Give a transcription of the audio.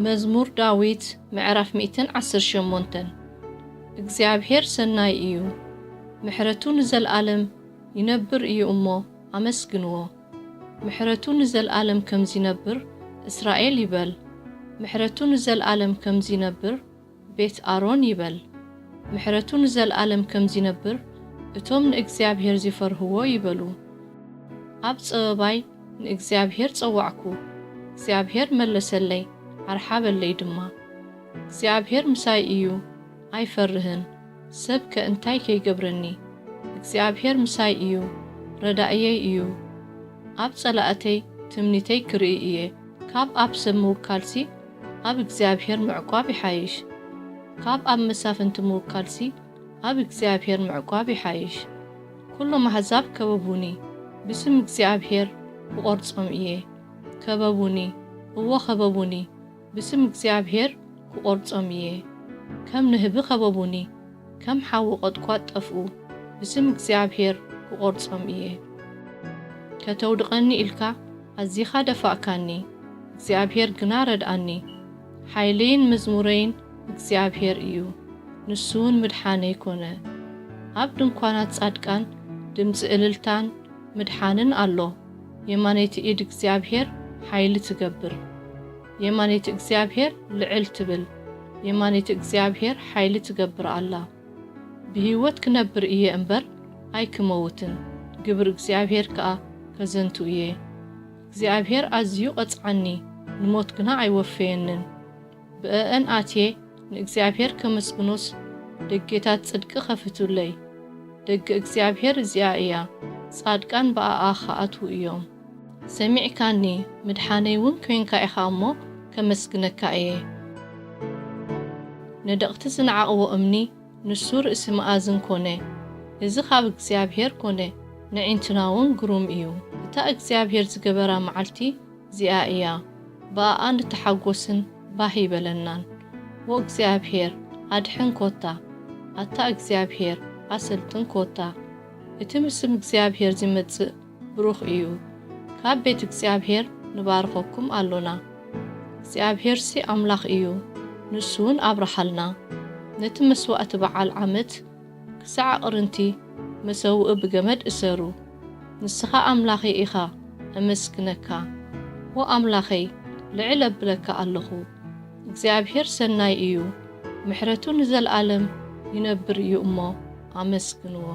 መዝሙር ዳዊት ምዕራፍ ሚእትን ዓሰርተ ሸሞንተን። እግዚኣብሔር ሰናይ እዩ፣ ምሕረቱ ንዘለኣለም ይነብር እዩ እሞ ኣመስግንዎ። ምሕረቱ ንዘለኣለም ከም ዚነብር እስራኤል ይበል፣ ምሕረቱ ንዘለኣለም ከም ዚነብር ቤት ኣሮን ይበል። ምሕረቱ ንዘለኣለም ከም ዚነብር እቶም ንእግዚኣብሔር ዚፈርህዎ ይበሉ። ኣብ ጸበባይ ንእግዚኣብሔር ጸዋዕኩ፣ እግዚኣብሔር መለሰለይ፣ ኣርሓበለይ ድማ። እግዚኣብሔር ምሳይ እዩ፣ ኣይፈርህን። ሰብከ እንታይ ከይገብረኒ፧ እግዚኣብሔር ምሳይ እዩ፣ ረዳእየይ እዩ። ኣብ ጸላእተይ ትምኒተይ ክርኢ እየ። ካብ ኣብ ሰብ ምውካልሲ ኣብ እግዚኣብሔር ምዕቋብ ይሓይሽ። ካብ ኣብ መሳፍንቲ ምውካልሲ ኣብ እግዚኣብሔር ምዕቋብ ይሓይሽ። ኩሎም ኣሕዛብ ከበቡኒ፣ ብስም እግዚኣብሔር ክቖርጾም እየ። ከበቡኒ፣ እወ ከበቡኒ፣ ብስም እግዚኣብሔር ክቖርጾም እየ። ከም ንህቢ ከበቡኒ፣ ከም ሓዊ ቐጥቋጥ ጠፍኡ፣ ብስም እግዚኣብሔር ክቖርጾም እየ። ከተውድቐኒ ኢልካ ኣዚኻ ደፋእካኒ፣ እግዚኣብሔር ግና ረድኣኒ። ሓይለይን መዝሙረይን እግዚኣብሔር እዩ፣ ንሱ እውን ምድሓነይ ኮነ። ኣብ ድንኳናት ጻድቃን ድምጺ እልልታን ምድሓንን ኣሎ። የማነይቲ ኢድ እግዚኣብሔር ሓይሊ ትገብር። የማነይቲ እግዚኣብሔር ልዕል ትብል። የማነይቲ እግዚኣብሔር ሓይሊ ትገብር ኣላ። ብህይወት ክነብር እየ እምበር ኣይክመውትን፣ ግብሪ እግዚኣብሔር ከኣ ከዘንቱ እየ። እግዚኣብሔር ኣዝዩ ቐጽዓኒ፣ ንሞት ግና ኣይወፈየንን። ብእአን ኣትየ ንእግዚኣብሔር ከመስግኖስ፣ ደጌታት ጽድቂ ኸፊቱለይ። ደገ እግዚኣብሔር እዚኣ እያ፣ ጻድቃን ብኣኣ ኸኣትዉ እዮም። ሰሚዕካኒ፣ ምድሓነይ እውን ኴንካ ኢኻ እሞ፣ ከመስግነካ እየ። ነደቕቲ ዝነዓቕዎ እምኒ፣ ንሱ ርእሲ መኣዝን ኮነ። እዚ ኻብ እግዚኣብሔር ኮነ፣ ነዒንቱና እውን ግሩም እዩ። እታ እግዚኣብሔር ዝገበራ መዓልቲ እዚኣ እያ፣ ብኣኣ ንተሓጐስን ባህ ይበለናን። ዎ እግዚኣብሔር፣ ኣድሕን ኮታ። ኣታ እግዚኣብሔር፣ ኣሰልጥን ኮታ። እቲ ብስም እግዚኣብሔር ዚመጽእ ብሩኽ እዩ። ካብ ቤት እግዚኣብሔር ንባርኸኩም ኣሎና። እግዚኣብሔርሲ ኣምላኽ እዩ፣ ንሱ እውን ኣብርሃልና። ነቲ መስዋእቲ በዓል ዓመት ክሳዕ ኣቕርንቲ መሰውኢ ብገመድ እሰሩ። ንስኻ ኣምላኸይ ኢኻ፣ እመስግነካ። ዎ ኣምላኸይ፣ ልዕል እብለካ ኣለኹ። እግዚኣብሔር ሰናይ እዩ፣ ምሕረቱ ንዘለኣለም ይነብር እዩ እሞ፣ ኣመስግንዎ።